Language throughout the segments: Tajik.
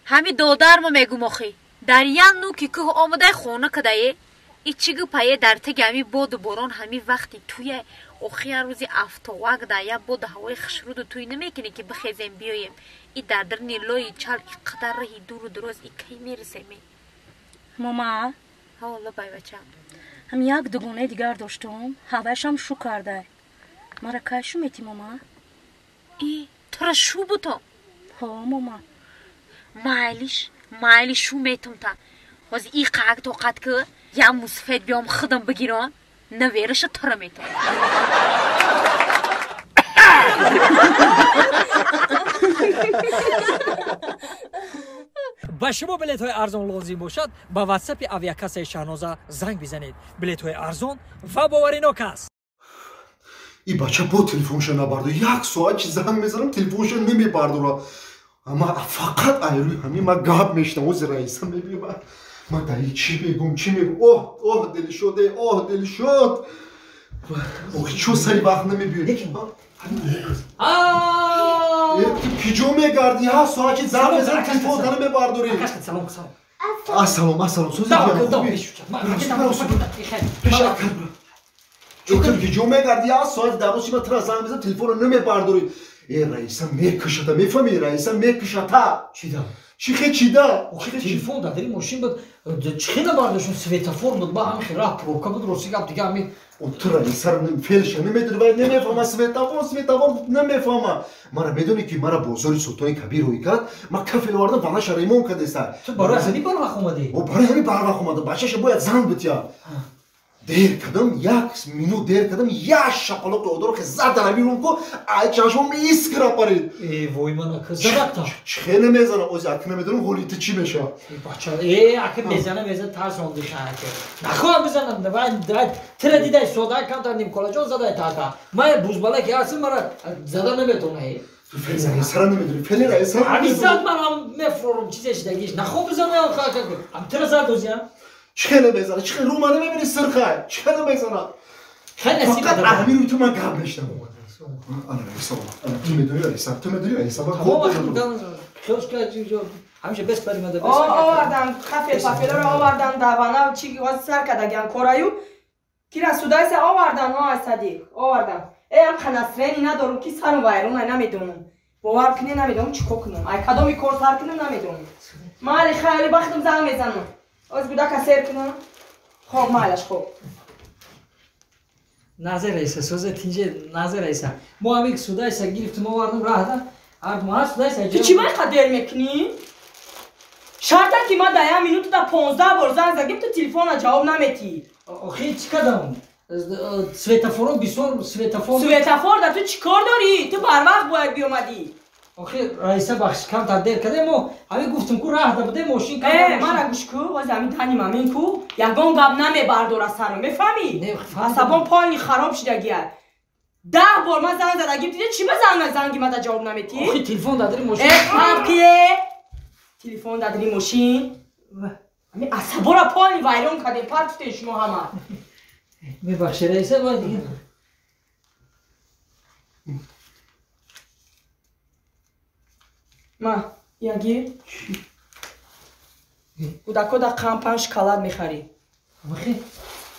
Ҳами додармо мегум охи. Дар як нуки кӯҳ омадай хона кадае. И чӣ гупае дар теги ҳами боду борон ҳами вақти туя охи як рӯзи афтовак да як боду ҳавои хушруду туй намекунӣ ки бихезем биёем. И дар дарни лои чал и қадар раҳи дуру дароз и кай мерасем? Мома? Ҳа, лабай бачам. Ҳам як дугонаи дигар доштум, ҳавайшам шу кардай. Мара кай шу метӣ, мома? И тура шу бутом? Ҳо, мома. Майлиш, майли шу метум та. Ҳозир и қак тоқат ки як мусфед биём худам бигирам, навераша тура метум. Ба шумо билетҳои арзон лозим бошад, ба ватсапи авиакассаи Шаҳноза занг бизанед. Билетҳои арзон ва боваринок аст. И бача бо телефонша набардор. Як соат чи занг мезанам, телефонша намебардора. Ама фақат айрӯи ҳамин ма гап мешинам. Ози раиса мебиёмад. Ма даи чӣ мегум, чӣ мегум? Оҳ, оҳ, дилшод, оҳ, дилшод. Охи чо сари вақт намебиёӣ? Ту киҷо мегардӣ? Як соат чи занг мезанам, телефон намебардорӣ. Салом, салом. Ассалом, ассалом. Сӯзи ту киҷо мегардӣ? Як соат дар рӯзи ма тура занг мезанам, телефонро намебардорӣ. Э, раиса мекушата, мефаҳмӣ? Раиса мекушата. Чида? Чӣ хе чида? Охи телефон дар дили мошин буд. Чӣ хе набардоштум? Светофор буд, ба ҳамин раҳ пробка буд, рости гап дига ҳамин. Ту раиса фелша намедонӣ, вай намефаҳма светофор, светофор намефаҳма. Мара медонӣ ки мара бозори Султони Кабир рӯй кард, ма кафел овардам, ванаша ремон кардеста. Ту барои ҳамин барвақт омадӣ? О, барои ҳамин барвақт омадам. Бачаша бояд занг битя. Дер кардам, як минут дер кардам, як шапалоқи одоро ки зад дар ҳамин рӯм ку, ай чашмом искра парид. Э, вой ман ака задакта. Чӣ хеле мезанам, ози ака намедонам ҳоли ту чӣ мешавад. Э, бача, э, ака мезана, мезана тарсонди ака. Нахоҳам бизанам, давай, давай, тира дидай сода камтар нимколаҷон задай та ака. Ман бузбала ки ҳастам, мара зада наметонай. Фели раисара намедонӣ, фели раисара. Ҳамин зад ман ҳам мефурорам чизе шидагиш. Нахоҳам бизанам, ака. Ҳам тира зад озиям. Чӣ хеле мезана? Чӣ хеле рӯ мана мебинӣ сирхай? Чӣ хеле мезана? Фақат ҳамин рӯи ту ман гап мешнавам. Ана раиса, ана ту медонӣ раиса, ту медонӣ раиса, ман ҳамеша бес паримада бес. Овардан кафел пафелоро овардан давана чи сар кардагиан кораю кира судайса овардан ҳо Садиқ овардан. Э ам ханасрени надорум ки сару вайрон ай намедонам. Бовар кунӣ намедонам чӣ кор кунам. Ай кадоми кор сар кунам намедонам. Майли хайли бахтам занг мезанам. Оз гудака сер кунам. Хоб майлаш хоб. Назар раиса, сӯза тинҷе Назар раиса. Мо ҳамин судайса гирифтум овардум раҳда. Ма судайса ту чӣ май қадер мекунӣ? Шарта ки ма да як минуту да 15 бор занг задим, ту телефона ҷавоб наметӣ. Охи чӣ кардам? Светофоро бисёр светофор. Светофор да ту чӣ кор дорӣ? Ту барвақт бояд биомадӣ. Охи раиса бахш камтар дер кардем, мо ҳамин гуфтум ку раҳда будем мошин. Э, мара гӯш ку, оз ҳамин дани мамин ку, ягон гап намебардора сарам, мефаҳмӣ? Асабон полни хароб шидагия. 10 бор ман занг задагим, диди чӣ ба занги мада ҷавоб наметӣ? Охи телефон дадри мошин. Э, фарқие? Телефон дадри мошин. Ҳамин асабора полни вайрон кардем, партуфтем шумо ҳама. Мебахши раиса, бояд дига. Ма, яги? Кӯдако да қампан шоколад мехарӣ. Амихе?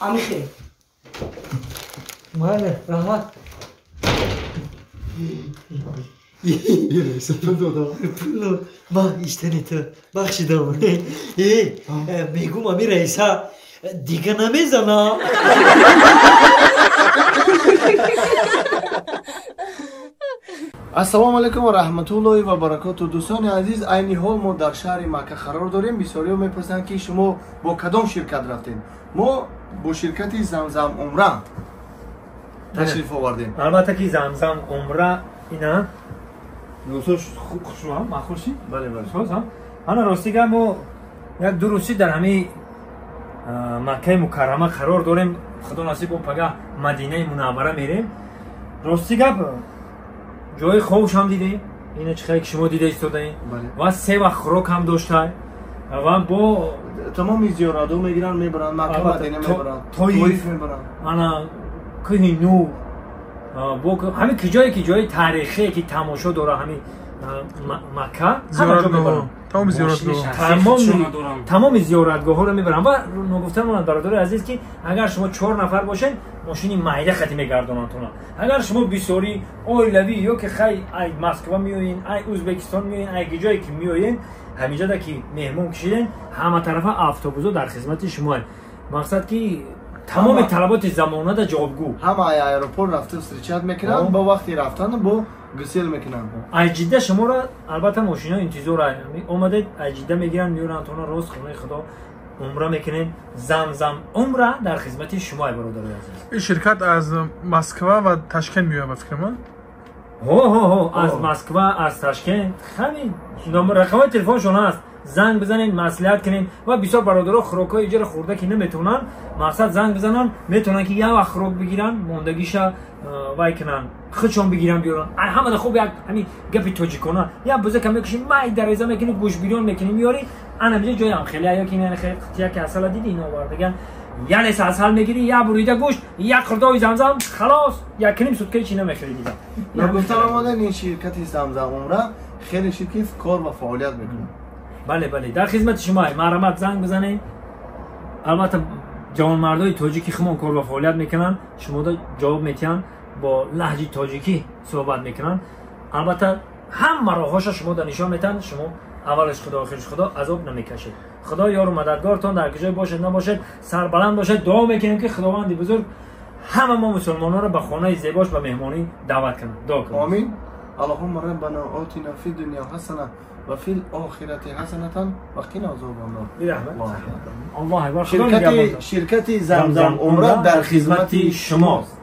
Амихе. Майли, раҳмат. Раиса пул додам. Пул дод. Ма иштани ту бахшидам. Э, мегум ами раиса дига намезанам. Ассалому алайкум ва раҳматуллоҳи ва баракоту. Дӯстони азиз, айни ҳол мо дар шаҳри Макка қарор дорем. Бисёриҳо мепурсанд ки шумо бо кадом ширкат рафтед. Мо бо ширкати Замзам Умра ташриф овардем. Албатта ки Замзам Умра ина дӯстош хушам махуши? Бале, бале. Ана рости гап мо як ду рӯзи дар ҳамин Маккаи Мукаррама қарор дорем. Худо насиб бо пага Мадинаи Мунаввара мерем. Рости гап ҷои хобш ҳам дидем, ина чӣ хеле ки шумо дида истодаем, ва се вақт хӯрок ҳам доштай ва бо тамоми зиёратҳо мегиранд, мебаранд Макка, Мадина мебаранд, Тоиф мебаранд, ана кӯҳи Нур, бо ҳамин ки ҷое ки ҷои таърихие ки тамошо дора, ҳамин Макка ҳама ҷо мебаранд. Тамоми зиёратгоҳҳоро мебаранд. Ва ногуфта монад, бародари азиз, ки агар шумо 4 нафар бошед, мошини майда хати мегардонандтона. Агар шумо бисёрӣ оилавӣ ё ки хай ай Москва меоен, ай Ӯзбекистон меоен, ай ҷое ки меоен, ҳаминҷода ки меҳмон кишиден, ҳама тарафа автобусо дар хизмати шумоанд. Мақсад ки тамоми талаботи замонада ҷавобгӯ. Ҳама ай аэропорт рафта встречать мекунанд, бо вақти рафтан бо гусел мекунанд. Ай Ҷидда шуморо албатта мошино интизор омадед, ай Ҷидда мегиранд, меоранд тона рост хонаи худо, умра мекунед. Замзам умра дар хизмати шумо, ай бародарои азиз. Ин ширкат аз Москва ва Ташкент меояд, ба фикри ман? Ҳо, аз Москва, аз Ташкент. Ҳамин рақамҳои телефоншон ҳаст, занг бизанед, маслиҳат кунед. Ва бисёр бародаро хӯрокҳои иҷора хӯрда ки наметавонанд, мақсад занг бизананд, метавонанд ки як вақт хӯрок бигиранд, мондагиша вай кунанд, худшон бигиранд, биёранд. Ҳамада хуб як ҳамин гапи тоҷикона, як бузака мекушӣ, май дареза мекунӣ, гӯшбирён мекунӣ, меёрӣ, ана миҷа ҷоям хеле ё ки яке асала диди ино овардаган, як леса асал мегирӣ, як бурида гӯшт, як қурдови замзам, халос, як ним суткаи чи намехӯрӣ дига. Нагуфта омаден, ин ширкати Замзам умра хеле ширки кор ва фаъолият мекунад. Бале, бале, дар хизмати шумо. Марҳамат, занг бизанед. Албатта ҷавонмардои тоҷики хумон кор ва фаъолият мекунанд, шумода ҷавоб метиҳанд, бо лаҳҷи тоҷикӣ суҳбат мекунанд. Албатта ҳама роҳҳоша шумода нишон метиҳанд. Шумо аввалаш худо, охираш худо, азоб намекашед. Худо ёру мададгортон, дар куҷое бошед набошед, сарбаланд бошед. Дуо мекунем, ки худованди бузург ҳама мо мусулмононро ба хонаи зебош ба меҳмонӣ даъват кунад. Дуо кунед. Омин. Аллоҳумма роббана отина фи дунё ҳасана ва фил охирати ҳасанатан ва қина азобан нор. Ширкати Замзам умра дар хизмати шумост.